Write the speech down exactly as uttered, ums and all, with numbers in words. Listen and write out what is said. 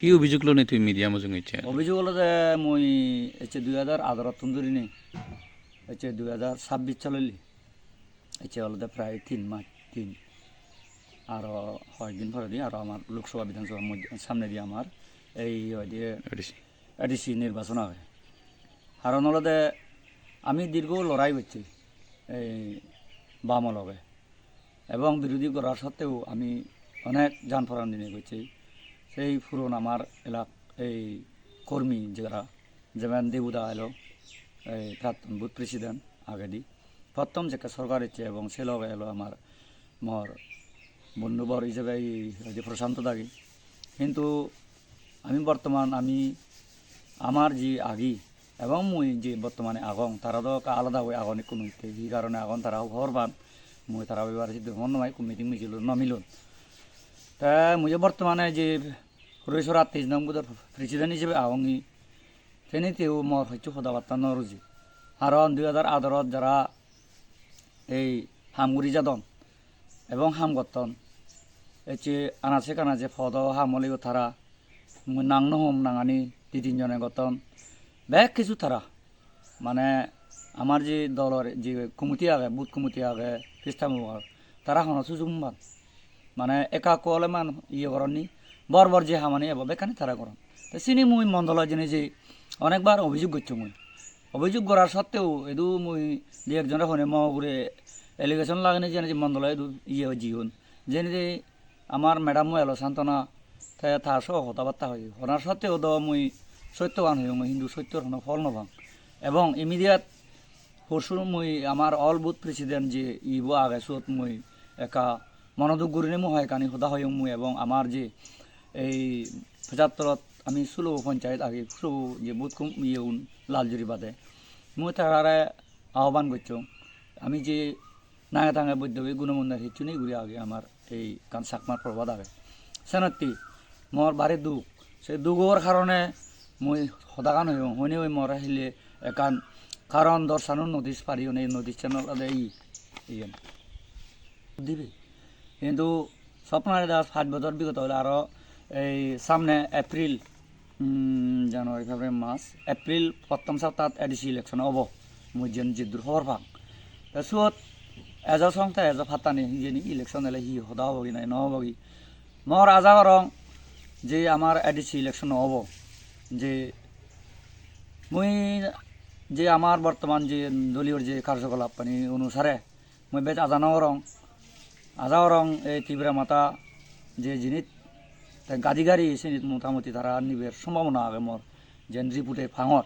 Hi obhijog lonei tui media mujunge ecche? Obhijog olode mui ecche dui hajar atharo tun dhurinei ecche dui hajar sabbis solelli, ecche olode prai tin maj, tin, aro hoyekdin poredi aro amar Lok Sabha Bidhan Sabha moj-, samnedi amar ei hoide A D C. A D C nirbachon age. Karon olode ami dirgho lorai gocchi ei bamo loge, ebong birodhi gorar sotteo ami onek jan poran dinei gocchi. Sei puron amar elak-, ei kormi jara, jemon Debu da elo, ei prapton booth president agedi, praptom jekke sorkar ecche ebong se loge elo amar mor bondhu bor ijebe ei hoide Prashanto dagi. Hintu ami bortoman ami amar je agi ebong mui je bortomane agong, tara do ekka alada guri agon, ikkunu hitte hi karone agon tara hobor pan, mui tara bebare sidu hobor no pai, ikku meeting mijilot no milon. Te mui je bortomane je Roisora teis nong boothor president ijebe agong hi, seni teo mor hissu hoda batta no ruji. Karon dui hajar atharo jara ei ham guri jadon ebong ham gotton, ecche anaje kanaje podo ham oleyo tara, mui nang no hom, nangani di tinjone gotton, bek hissu tara, mane amar je dolor je committee age, booth committee age, Kristan bogor, tara hono sujum pan, mane ekka ekka ole man iye goronni, bor bor je hamani ebo bekkani tara goron. Te sini mui mondolo jeinei je onekbar obhijog gocchong mui. Obhijog gorar sotteo edu mui di ekjonore hone mo ugure allegation lagenei jeinei je mondolo edu iye jiyon. Jeinei je amar madam-o elo Santona, te ta so hoda batta hoye. Honar sotteo do mui sottogan hoyong, hintu sottor hono phol no pang. Ebong immediate porsu mui amar all booth president je ibo age sot mui ekka monoduk gurinei mui hoyekkani hoda hoyong mui, ebong amar je ei pochattorot ami sulo ponchayet agi, sulo je booth kum iyeun Laljuri bade, mui tarare ahban gocchong. Ami je nange tange boiddobi gunomonde hissu nei guri agi amar ei ekkan Chakmar probad age. Senotte mor bari duk. Se dugor karone mui hodagan hoyong, hoinei oi more hille ekkan karon dorsanor notice pari, ei notice-an olode ei, iyen dibe. Hintu Swapna Rani Das pach bojor bigoto ole aro ei samne April, um, January, February, March, April prottom saptat A D C election obo, mui jen jiddur hobor pang. Te suot ejo song te ejo patta nei, hijeni election ele hi hoda obo ki nai no obo ki. Mor aja gorong je amar A D C election no obo, je mui je amar bortoman je doliyor je karjokolap ani onusare mui bej aja no gorong. Aja gorong ei Tipra Motha je jinit te gadi gari sinit motamoti tara niber sombhabona age mor, jen report-e pangor.